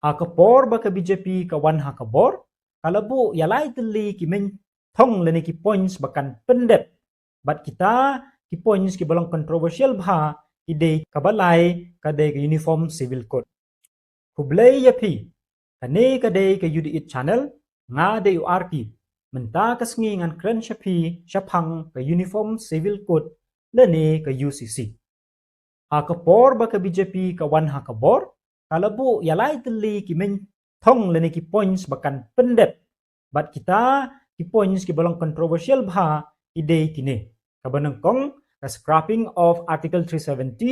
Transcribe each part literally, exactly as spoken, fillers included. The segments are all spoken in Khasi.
Ha ka por ba ka B J P ka wan ha ka bor, ka la buh ïa lai tylli ki main thong lane ki points ba kan pyndep bad kita ki points kiba long controversial bha ki dei, kaba lai ka dei ka Uniform Civil Code. Khublei ïa phi, kane ka dei ka U D It Channel, nga dei u Arki. Mynta ka sngi ngan kren sha phi shaphang ka Uniform Civil Code lane ka U C C. Ha ka por ba ka B J P ka wan ha ka bor, ka la buh ïa lai tylli ki main thong lane ki points ba kan pyndep bad kita ki points kiba long controversial bha ki dei kine, kaba nyngkong ka scrapping of Article three seventy,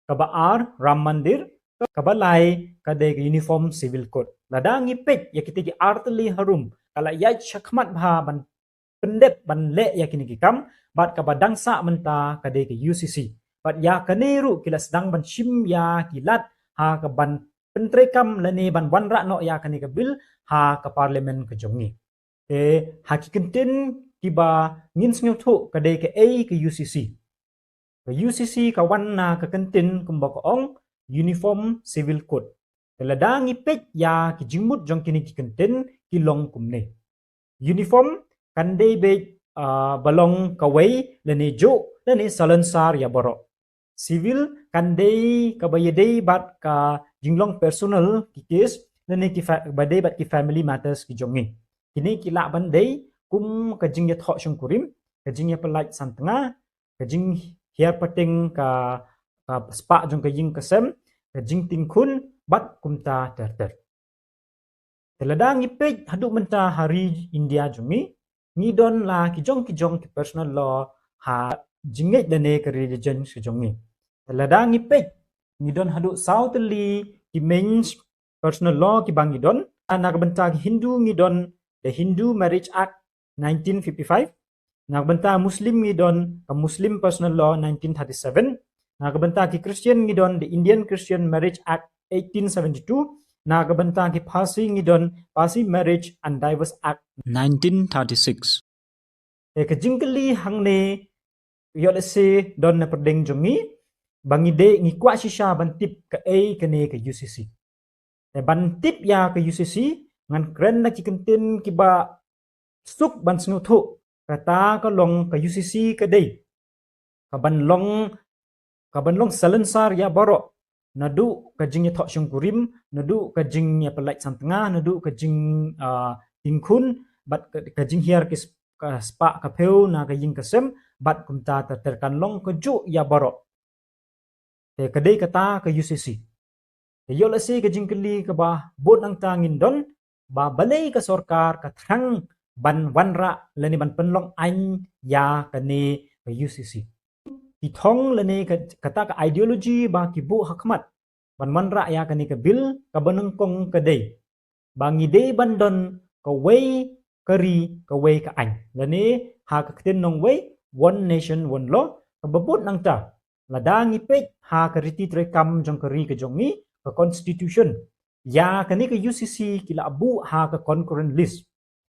kaba ar Ram Mandir, kaba lai ka dei ka Uniform Civil Code. Lada ngi peit ïa kita ki ar tylli harum, ka la ïaid shakhmat bha ban pyndep ban leh ïa kine ki kam, bad kaba dang sah mynta ka dei ka U C C. Bad ïa kane ruh ki la sdang ban shim ïa ki lad ha ka ban pyntreikam lane ban wanrah noh ïa kane ka bill ha ka Parliament ka jong ngi. Te ha ki kyntien kiba ngin sngewthuh ka dei kaei ka U C C. Ka U C C ka wan na ka kyntien kumba ka ong Uniform Civil Code. Te lada ngi peit ïa ki jingmut jong kine ki kyntien ki long kumne. Uniform kan dei beit, ah, ba long kawei lane juh lane salonsar ïa baroh. Civil kan dei kaba ïadei bad ka jinglong personal ki case lane ki fa-, ba dei bad ki family matters ki jong ngi. Kine ki lah ban dei kum ka jingïathoh shongkurim, ka jingïapyllait santnga, ka jinghiar pateng ka, ka spah jong ka ïing ka sem, ka jingtieng khun bad kumta ter ter. Te lada ngi peit haduh mynta ha ri India jong ngi, ngi don la ki jong ki jong ki personal law ha jingngeit lane ka religion ka jong ngi. Te lada ngi peit, ngi don haduh saw tylli ki main personal law kiba ngi don. Na ka bynta ki Hindu ngi don the Hindu Marriage Act nineteen fifty-five. Na ka bynta Muslim ngi don ka Muslim Personal Law nineteen thirty-seven. Na ka bynta ki Christian ngi don the Indian Christian Marriage Act eighteen seventy-two. Na ka bynta ki Parsi ngi don Parsi Marriage and Divorce Act nineteen thirty-six. Te ka jingkylli hangne, ïoh lehse don na pdeng jong ngi, ba ngi dei ngi kwah shisha ban tip kaei kane ka U C C. Te ban tip ïa ka U C C, ngan kren na ki kyntien kiba suk ban sngewthuh, kata ka long ka U C C ka dei ka ban long, ka ban long salonsar ïa baroh, naduh ka jingïathoh shongkurim, naduh ka jingïapyllait santnga, naduh ka jing, ah, tieng khun, bad ka, ka jinghiar ki sp-, ka spah ka phew na ka ïing ka sem, bad kumta ter ter, kan long ka juh ïa baroh. Te ka dei kata ka U C C. Te ïoh lehse ka jingkylli kaba bud nangta ngin don, ba balei ka sorkar ka thrang ban wanrah lane ban pynlong aiñ ïa kane ka U C C. Ki thong lane ka, kata ka ideology ba ki buh ha khmat ban wanrah ïa kane ka bill, kaba nyngkong ka dei ba ngi dei ban don kawei ka ri, kawei ka aiñ. Lane ha ka ktien nongwei, one nation, one law, kaba bud nangta. Lada ngi peit ha ka riti treikam jong ka ri ka jong ngi, ka constitution, ïa kane ka U C C ki la buh ha ka concurrent list.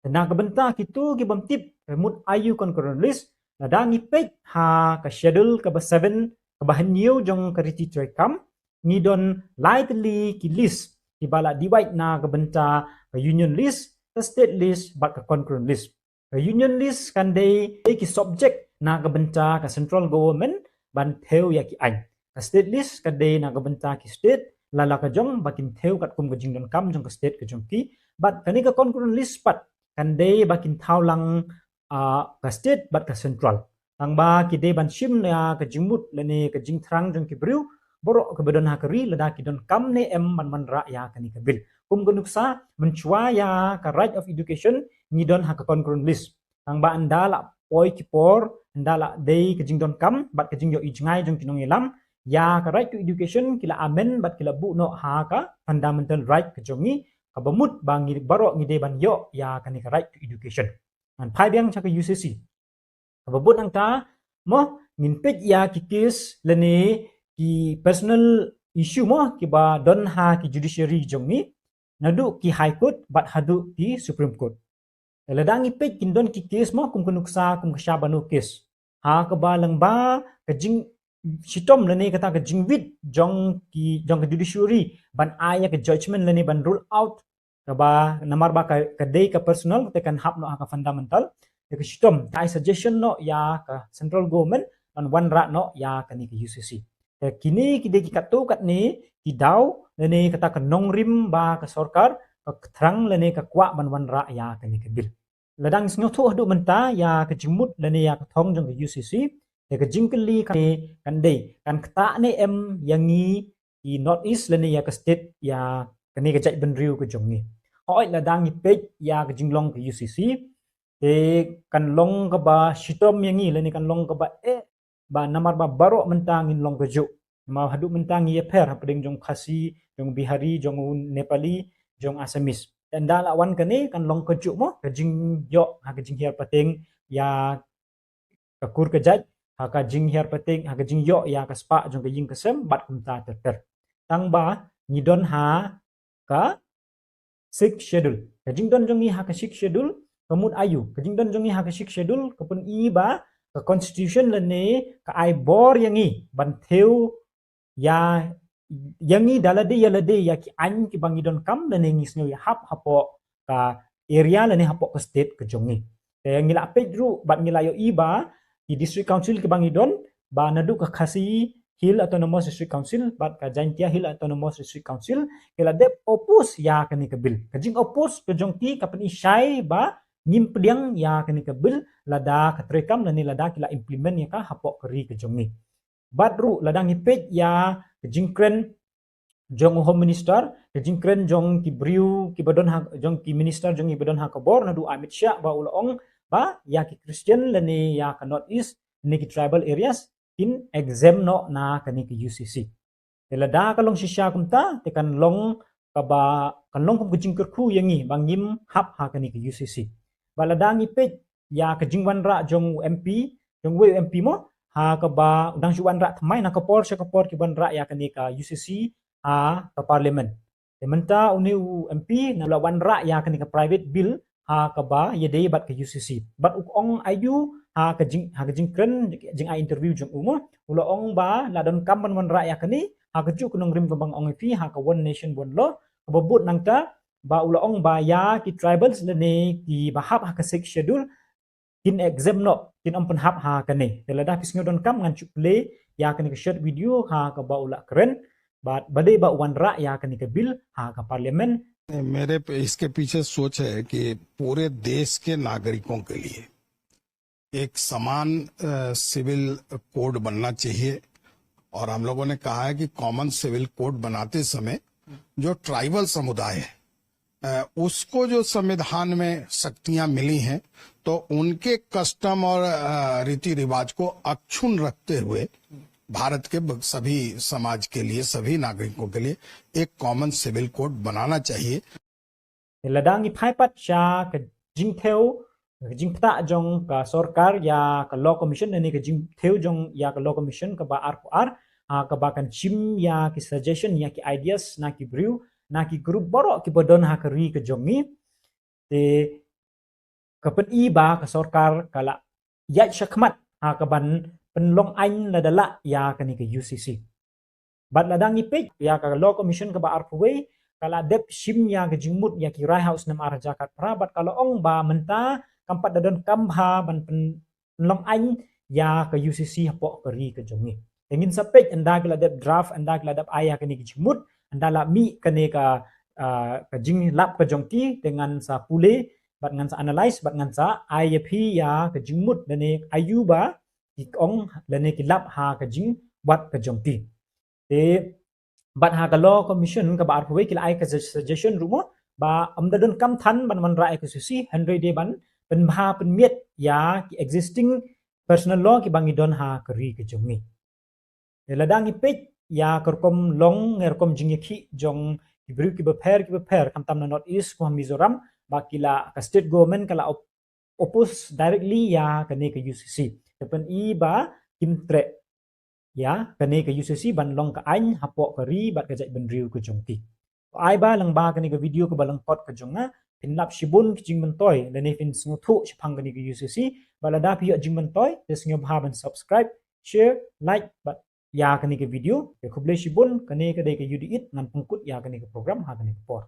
Te na ka bynta kito ki bym tip ka mut aïu concurrent list, lada ngi peit ha ka schedule kaba seven, kaba hynñiew jong ka riti treikam, ngi don lai tylli ki list kiba la divide na ka bynta ka union list, ka state list, bad ka concurrent list. Ka union list kan dei, dei ki subject na ka bynta ka central government ban thew ïa ki aiñ. Ka state list kan dei na ka bynta ki state la la ka jong ba kin thew katkum ka jingdonkam jong ka state ka jong ki. Bad kane ka concurrent list pat kan dei ba kin thaw lang, ah, ka state bad ka central. Tang ba ki dei ban shim ïa ka jingmut lane ka jingthrang jong ki briew baroh kaba don ha ka ri, lada ki donkam ne em ban wanrah ïa kane ka bill. Kum ka nuksa, mynshuwa ïa ka right of education ngi don ha ka concurrent list. Tang ba ynda la poi ki por, ynda la dei ka jingdonkam bad ka jingïohi jngai jong ki nongïalam, ïa ka right to education ki la amend bad ki la buh noh ha ka fundamental right ka jong ngi, kaba mut ba ngi baroh ngi dei ban ïoh ïa kane ka right to education. Ngan phai biang sha ka U C C. Kaba bud nangta, mo, ngin peit ïa ki case lane ki personal issue, mo, kiba don ha ki judiciary jong ngi, naduh ki High Court bad haduh ki Supreme Court. Lada ngi peit kin don ki case, mo, kum ka nuksa, kum ka sha bano case. Ha kaba lyngba ka jing, shitom lane kata ka jingwit jong ki, jong ka judiciary ban ai ïa ka judgment lane ban rule out kaba namar ba ka, ka dei ka personal te kan hap noh ha ka fundamental. Te ka shitom ai suggestion noh ïa ka central government ban wanrah noh ïa kane ka U C C. Te kine ki dei ki katto katne ki daw lane kata ka nongrim ba ka sorkar ka thrang lane ka kwah ban wanrah ïa kane ka bill. Lada ngi sngewthuh haduh mynta ïa ka jingmut lane ïa ka thong jong ka U C C, te ka jingkylli kane kan dei, kan ktah ne em ïa ngi ki North East lane ïa ka state ïa kane ka jaitbynriew ka jong ngi. Hooid, lada ngi peit ïa ka jinglong ka U C C, te kan long kaba shitom ïa ngi lane kan long kaba eh ba namar ba baroh mynta ngin long kajuh. Namar haduh mynta ngi ïapher hapdeng jong Khasi, jong Bihari, jong u Nepali, jong Assamese. Te ynda la wan kane kan long kajuh mo, ka jingïoh ha ka jinghiar pateng ïa ka kur ka jait, ha ka jinghiar pateng, ha ka jingïoh ïa ka spah jong ka ïing ka sem bad kumta ter ter. Tang ba ngi don ha ka Sixth Schedule. Ka jingdon jong ngi ha ka Sixth Schedule ka mut aïu? Ka jingdon jong ngi ha ka Sixth Schedule ka pyni ba ka constitution lane ka ai bor ïa ngi ban thew ïa, ïa ngi da lade ïa lade ïa ki aiñ kiba ngi donkam lane ngi sngew ïahap hapoh ka area lane hapoh ka state ka jong ngi. Te ngi la peit ruh bad ngi la ïohi ba ki district council kiba ngi don, ba naduh ka Khasi Hill Autonomous District Council bad ka Jaintia Hill Autonomous District Council ki la dep oppose ïa kane ka bill. Ka jingoppose ka jong ki ka pyni shai ba ngim pdiang ïa kane ka bill lada ka treikam lane lada ki la implement ïa ka hapoh ka ri ka jong ngi. Bad ruh lada ngi peit ïa ka jingkren jong u Home Minister, ka jingkren jong ki briew kiba don ha, jong ki minister jong ngi ba don ha ka bor, naduh Amit Shah, ba u la ong ba ïa ki Christian lane ïa ka North East lane ki tribal areas kin exempt noh na kane ka U C C. Te lada ka long shisha kumta te kan long kaba, kan long kum ka jingkyrkhu ïa ngi ba ngim hap ha kane ka U C C. Ba lada ngi peit ïa ka jingwanrah jong u M P, jong uwei u M P mo, ha kaba u dang shu wanrah thymmai, na ka por sha ka por ki wanrah ïa kane ka U C C ha ka parliament. Te mynta une u M P u la wanrah ïa kane ka private bill ha kaba ïadei bad ka U C C. Bad u ong aïu ha ka jing, ha ka jingkren, jingai interview jong u mo, u la ong ba la donkam ban wanrah ïa kane ha kajuh ka nongrim kaba nga ong ïa phi ha ka One Nation One Law, kaba bud nangta ba u la ong ba ïa ki tribals lane kiba hap ha ka Sixth Schedule kin exempt noh, kin ym pynhap ha kane. Te lada phi sngew donkam ngan shu play ïa kane ka short video ha kaba u la kren bad ba dei ba u wanrah ïa kane ka bill ha ka parliament. मेरे पे इसके पीछे सोच है कि पूरे देश के नागरिकों के लिए एक समान, अ, सिविल कोड बनना चाहिए। और हम लोगों ने कहा है कि कॉमन सिविल कोड बनाते समय जो ट्राइबल समुदाय है, अ, उसको जो संविधान में शक्तियां मिली हैं, तो उनके कस्टम और, अ, रीति रिवाज को अक्षुण्ण रखते हुए भारत के ब-, सभी समाज के लिए, सभी नागरिकों के लिए एक कॉमन सिविल कोड बनाना चाहिए। Te lada ngi phai pat sha ka jingthew, ka jingpynthah jong ka sorkar ïa ka Law Commission, ne ka jingthew jong ïa ka Law Commission kaba arphew ar, ha kaba kan shim ïa ki suggestion, ïa ki ideas na ki briew, na ki group baroh kiba don ha ka ri ka jong ngi. Te ka pyni ba ka sorkar ka la ïaid shakhmat ha kaban pynlong aiñ lada lah ïa kane ka U C C. Bad lada ngi peit ïa ka Law Commission kaba arphew wei, ka la dep shim ïa ka jingmut ïa ki rai ha u snem ar hajar khatphra, bad ka la ong ba mynta kam pat da donkam bha ban pyn, pynlong aiñ ïa ka U C C hapoh ka ri ka jong ngi. Te ngin sa peit ynda ki la dep draft, ynda ki la dep ai ïa kane ka jingmut, ynda la mih kane ka, ah, ka jinglap ka jong ki, te ngan sa pule bad ngan sa analyse bad ngan sa ai ïa phi ïa ka jingmut lane aïu ba ki ong lane ki lap ha ka jingwad ka jong ki. Te bad ha ka Law Commission kaba arphew wei ki la ai ka sug-, suggestion ruh mo ba ym da donkam than ban wanrah ïa ka U C C, hynrei dei ban pynbha pynmiat ïa ki existing personal law kiba ngi don ha ka ri ka jong ngi. Te lada ngi peit ïa ka rukom long, ïa ka rukom jingïakhih jong ki briew kiba pher kiba pher, khamtam na North East kum ha Mizoram, ba ki la, ka state government ka la op-, oppose directly ïa kane ka U C C. Te pyni ba kim treh ïa kane ka U C C ban long ka aiñ hapoh ka ri bad ka jaitbynriew ka jong ki. Ai ba lyngba kane ka video kaba lyngkot ka jong nga, phin lap shibun ki jingmyntoi lane phin sngewthuh shaphang kane ka U C C. Bad lada phi ïoh jingmyntoi, te sngewbha ban subscribe, share, like bad ïa kane ka video. Te khublei shibun, kane ka dei ka U D eight, ngan pynkut ïa kane ka program ha kane ka por.